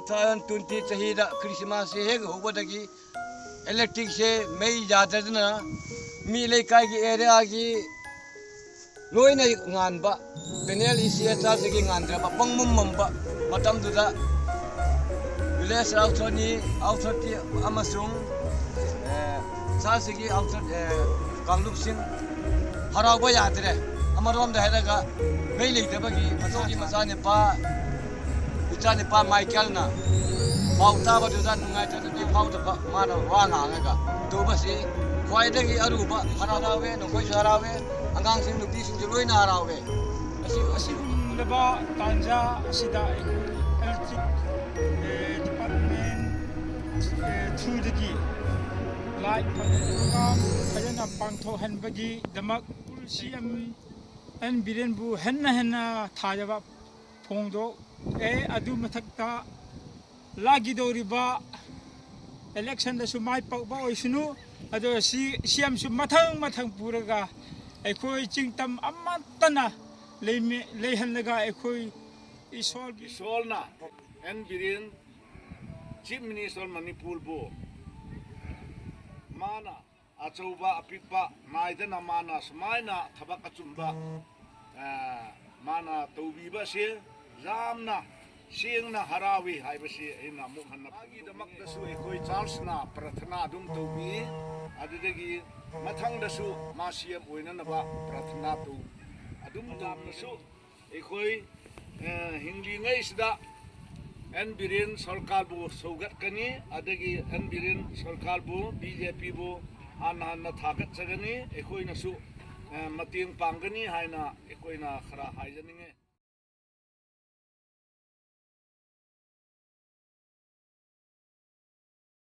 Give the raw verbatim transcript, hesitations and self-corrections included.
Two thousand twenty ꯆꯍꯤꯗ ꯈ꯭ꯔꯤꯁꯃꯥꯁꯁꯦ ꯍꯦꯛ ꯍꯧꯕꯗꯒꯤ ꯏꯂꯦꯛꯇ꯭ꯔꯤꯛꯁꯦ ꯃꯩ ꯌꯥꯗꯗꯅ ꯃꯤ ꯂꯩꯀꯥꯏꯒꯤ ꯑꯦꯔꯤꯌꯥꯒꯤ ꯂꯣꯏꯅ ꯉꯥꯟꯕ, ꯄꯦꯅꯦꯜ ꯏꯁꯤ ꯆꯥꯔꯖꯇꯒꯤ ꯉꯥꯟꯗ꯭ꯔꯕ, ꯄꯪꯃꯝ ꯃꯝꯕ ꯃꯇꯝꯗꯨꯗ ꯚꯤꯂꯦꯖ ꯑꯥꯎꯊꯣꯔꯤꯇꯤ, ꯑꯥꯎꯊꯣꯔꯤꯇꯤ ꯑꯃꯁꯨꯡ, ꯑꯦ, ꯆꯥꯔꯖꯁꯤꯒꯤ ꯑꯥꯎꯊꯣꯔ-, ꯑꯦ, ꯀꯥꯡꯂꯨꯞꯁꯤꯡ ꯍꯔꯥꯎꯕ ꯌꯥꯗ꯭ꯔꯦ꯫ ꯑꯃꯔꯣꯝꯗ ꯍꯥꯏꯔꯒ ꯃꯩ ꯂꯩꯇꯕꯒꯤ ꯃꯆꯧꯒꯤ ꯃꯆꯥꯅꯤꯄꯥ, ꯏꯆꯥꯅꯤꯄꯥ ꯃꯥꯏꯀꯦꯜꯅ ꯄꯥꯎ ꯇꯥꯕꯗꯨꯗ ꯅꯨꯡꯉꯥꯏꯇꯗꯕ ꯐꯥꯎꯗꯕ ꯃꯥꯅ ꯋꯥ ꯉꯥꯡꯉꯒ ꯇꯧꯕꯁꯤ ꯈ꯭ꯋꯥꯏꯗꯒꯤ ꯑꯔꯨꯕ ꯍꯔꯥꯎ ꯍꯔꯥꯎꯋꯦ, ꯅꯈꯣꯏꯁꯨ ꯍꯔꯥꯎꯋꯦ, ꯑꯉꯥꯡꯁꯤꯡ ꯅꯨꯄꯤꯁꯤꯡꯁꯨ ꯂꯣꯏꯅ ꯍꯔꯥꯎꯋꯦ꯫ ꯑꯁꯤ-, ꯑꯁꯤꯒꯨꯝꯂꯕ ꯇꯥꯟꯖꯥ ꯑꯁꯤꯗ ꯑꯩꯈꯣꯏ ꯏꯂꯦꯛꯇ꯭ꯔꯤꯛ, ꯑꯦ, ꯗꯤꯄꯥꯔꯠꯃꯦꯟ, ꯑꯦ, ꯊ꯭ꯔꯨꯗꯒꯤ ꯂꯥꯏꯠ ꯄ꯭ꯔꯣꯒ꯭ꯔꯥꯝ ꯐꯖꯅ ꯄꯥꯡꯊꯣꯛꯍꯟꯕꯒꯤꯗꯃꯛ ꯁꯤ ꯑꯦꯝ ꯑꯦꯟ ꯕꯤꯔꯦꯟꯕꯨ ꯍꯦꯟꯅ ꯍꯦꯟꯅ ꯊꯥꯖꯕ ꯐꯣꯡꯗꯣꯛꯑꯦ꯫ ꯑꯗꯨ ꯃꯊꯛꯇ ꯂꯥꯛꯀꯗꯧꯔꯤꯕ ꯏꯂꯦꯛꯁꯟꯗꯁꯨ ꯃꯥꯏ ꯄꯥꯛꯄ ꯑꯣꯏꯁꯅꯨ꯫ ꯑꯗꯣ ꯁꯤ, ꯁꯤ ꯑꯦꯝꯁꯨ ꯃꯊꯪ ꯃꯊꯪ ꯄꯨꯔꯒ ꯑꯩꯈꯣꯏ ꯆꯤꯡꯇꯝ ꯑꯃꯠꯇꯅ ꯂꯩꯃꯤ-, ꯂꯩꯍꯜꯂꯒ ꯑꯩꯈꯣꯏ ꯏꯁꯣꯔꯒꯤ ꯏꯁꯣꯔꯅ ꯑꯦꯟ ꯕꯤꯔꯦꯟ, ꯆꯤꯐ ꯃꯤꯅꯤꯁꯇꯔ ꯃꯅꯤꯄꯨꯔꯕꯨ ꯃꯥꯅ ꯑꯆꯧꯕ ꯑꯄꯤꯛꯄ ꯅꯥꯏꯗꯅ ꯃꯥꯅ ꯁꯨꯃꯥꯏꯅ ꯊꯕꯛ ꯑꯆꯨꯝꯕ, ꯑ, ꯃꯥꯅ ꯇꯧꯕꯤꯕꯁꯦ ꯌꯥꯝꯅ ꯁꯦꯡꯅ ꯍꯔꯥꯎꯏ ꯍꯥꯏꯕꯁꯤ ꯑꯩꯅ ꯑꯃꯨꯛ ꯍꯟꯅ ꯃꯥꯒꯤꯗꯃꯛꯇꯁꯨ ꯑꯩꯈꯣꯏ ꯆꯔꯆꯅ ꯄ꯭ꯔꯊꯅꯥ ꯑꯗꯨꯝ ꯇꯧꯕꯤ꯫ ꯑꯗꯨꯗꯒꯤ ꯃꯊꯪꯗꯁꯨ ꯃꯥ ꯁꯤ ꯑꯦꯝ ꯑꯣꯏꯅꯅꯕ ꯄ꯭ꯔꯊꯅꯥ ꯇꯧ-, ꯑꯗꯨꯝ ꯇꯧꯕꯤꯁꯨ꯫ ꯑꯩꯈꯣꯏ, ꯑ, ꯍꯤꯡꯂꯤꯉꯩꯁꯤꯗ ꯑꯦꯟ ꯕꯤꯔꯦꯟ ꯁꯔꯀꯥꯔꯕꯨ ꯁꯧꯒꯠꯀꯅꯤ, ꯑꯗꯒꯤ ꯑꯦꯟ ꯕꯤꯔꯦꯟ ꯁꯔꯀꯥꯔꯕꯨ, ꯕꯤ ꯖꯦ ꯄꯤꯕꯨ ꯍꯥꯟꯅ ꯍꯥꯟꯅ ꯊꯥꯒꯠꯆꯒꯅꯤ꯫ ꯑꯩꯈꯣꯏꯅꯁꯨ, ꯑ, ꯃꯇꯦꯡ ꯄꯥꯡꯒꯅꯤ ꯍꯥꯏꯅ ꯑꯩꯈꯣꯏꯅ ꯈꯔ ꯍꯥꯏꯖꯅꯤꯡꯉꯤ꯫